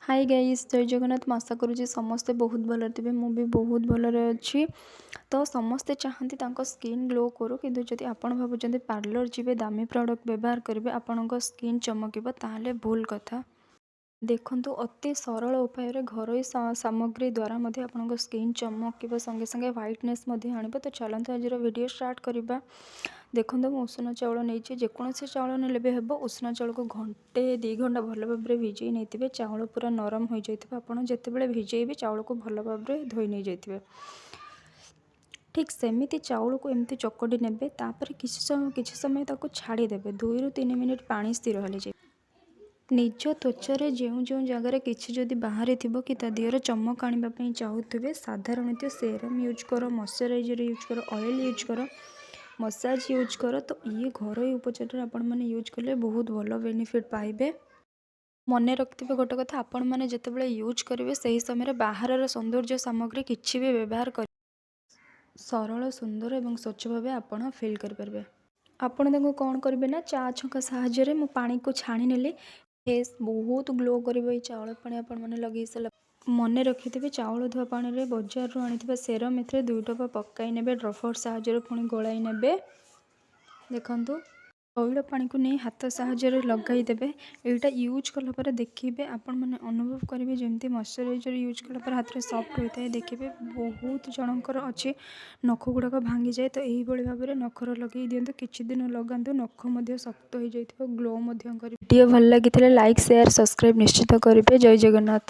High guys, ଜୟ ଜଗନ୍ନାଥ। ମୁଁ ଆଶା କରୁଛି ସମସ୍ତେ ବହୁତ ଭଲରେ ଥିବେ। ମୁଁ ବି ବହୁତ ଭଲରେ ଅଛି। ତ ସମସ୍ତେ ଚାହାନ୍ତି ତାଙ୍କ ସ୍କିନ୍ ଗ୍ଲୋ କରୁ। କିନ୍ତୁ ଯଦି ଆପଣ ଭାବୁଛନ୍ତି ପାର୍ଲର ଯିବେ, ଦାମୀ ପ୍ରଡ଼କ୍ଟ ବ୍ୟବହାର କରିବେ, ଆପଣଙ୍କ ସ୍କିନ୍ ଚମକିବ, ତାହେଲେ ଭୁଲ କଥା। ଦେଖନ୍ତୁ, ଅତି ସରଳ ଉପାୟରେ ଘରୋଇ ସାମଗ୍ରୀ ଦ୍ୱାରା ମଧ୍ୟ ଆପଣଙ୍କ ସ୍କିନ୍ ଚମକିବ, ସଙ୍ଗେ ସଙ୍ଗେ ହ୍ୱାଇଟନେସ୍ ମଧ୍ୟ ଆଣିବ। ତ ଚାଲନ୍ତୁ, ଆଜିର ଭିଡ଼ିଓ ଷ୍ଟାର୍ଟ କରିବା। ଦେଖନ୍ତୁ, ମୁଁ ଉଷୁନା ଚାଉଳ ନେଇଛି। ଯେକୌଣସି ଚାଉଳ ନେଲେ ବି ହେବ। ଉଷୁନା ଚାଉଳକୁ ଘଣ୍ଟେ 2 ଘଣ୍ଟା ଭଲ ଭାବରେ ଭିଜେଇ ନେଇଥିବେ। ଚାଉଳ ପୁରା ନରମ ହୋଇଯାଇଥିବ। ଆପଣ ଯେତେବେଳେ ଭିଜେଇବେ, ଚାଉଳକୁ ଭଲ ଭାବରେ ଧୋଇ ନେଇଯାଇଥିବେ। ଠିକ୍ ସେମିତି ଚାଉଳକୁ ଏମିତି ଚକଟି ନେବେ। ତାପରେ କିଛି ସମୟ ତାକୁ ଛାଡ଼ିଦେବେ, 2ରୁ 3 ମିନିଟ୍। ପାଣି ସ୍ଥିର ହେଲେ ଯାଇ ନିଜ ତ୍ୱଚାରେ ଯେଉଁ ଯେଉଁ ଜାଗାରେ କିଛି ଯଦି ବାହାରିଥିବ କି ତା ଦେହରେ ଚମକ ଆଣିବା ପାଇଁ ଚାହୁଁଥିବେ, ସାଧାରଣତଃ ସେରମ୍ ୟୁଜ୍ କର, ମଶ୍ଚରାଇଜର୍ ୟୁଜ୍ କର, ଅଏଲ୍ ୟୁଜ୍ କର, ମସାଜ ୟୁଜ୍ କର। ତ ଇଏ ଘରୋଇ ଉପଚାରରେ ଆପଣମାନେ ୟୁଜ୍ କଲେ ବହୁତ ଭଲ ବେନିଫିଟ୍ ପାଇବେ। ମନେ ରଖିଥିବେ ଗୋଟେ କଥା, ଆପଣମାନେ ଯେତେବେଳେ ୟୁଜ୍ କରିବେ, ସେହି ସମୟରେ ବାହାରର ସୌନ୍ଦର୍ଯ୍ୟ ସାମଗ୍ରୀ କିଛି ବି ବ୍ୟବହାର କରି ସରଳ, ସୁନ୍ଦର ଏବଂ ସ୍ୱଚ୍ଛ ଭାବେ ଆପଣ ଫିଲ୍ କରିପାରିବେ। ଆପଣ ତାକୁ କ'ଣ କରିବେ ନା, ଚା ଛଙ୍କା ସାହାଯ୍ୟରେ ମୁଁ ପାଣିକୁ ଛାଣି ନେଲି। ଫେସ୍ ବହୁତ ଗ୍ଲୋ କରିବ ଏଇ ଚାଉଳ ପାଣି ଆପଣମାନେ ଲଗେଇ ସାରିଲା। ମନେ ରଖିଥିବେ, ଚାଉଳ ଧୁଆ ପାଣିରେ ବଜାରରୁ ଆଣିଥିବା ସେରମ୍ ଏଥିରେ 2 ଟୋପା ପକାଇ ନେବେ। ଡ୍ରପର୍ ସାହାଯ୍ୟରେ ପୁଣି ଗୋଳାଇ ନେବେ। ଦେଖନ୍ତୁ, ପଇଡ଼ ପାଣିକୁ ନେଇ ହାତ ସାହାଯ୍ୟରେ ଲଗାଇ ଦେବେ। ଏଇଟା ୟୁଜ୍ କଲା ପରେ ଦେଖିବେ, ଆପଣମାନେ ଅନୁଭବ କରିବେ, ଯେମିତି ମଶ୍ଚରାଇଜର୍ ୟୁଜ୍ କଲା ପରେ ହାତରେ ସଫ୍ଟ ହୋଇଥାଏ। ଦେଖିବେ, ବହୁତ ଜଣଙ୍କର ଅଛି, ନଖ ଗୁଡ଼ାକ ଭାଙ୍ଗିଯାଏ। ତ ଏହିଭଳି ଭାବରେ ନଖରେ ଲଗାଇ ଦିଅନ୍ତୁ, କିଛି ଦିନ ଲଗାନ୍ତୁ, ନଖ ମଧ୍ୟ ଶକ୍ତ ହୋଇଯାଇଥିବ, ଗ୍ଲୋ ମଧ୍ୟ କରିବ। ଭିଡ଼ିଓ ଭଲ ଲାଗିଥିଲେ ଲାଇକ୍, ସେୟାର, ସବସ୍କ୍ରାଇବ୍ ନିଶ୍ଚିତ କରିବେ। ଜୟ ଜଗନ୍ନାଥ।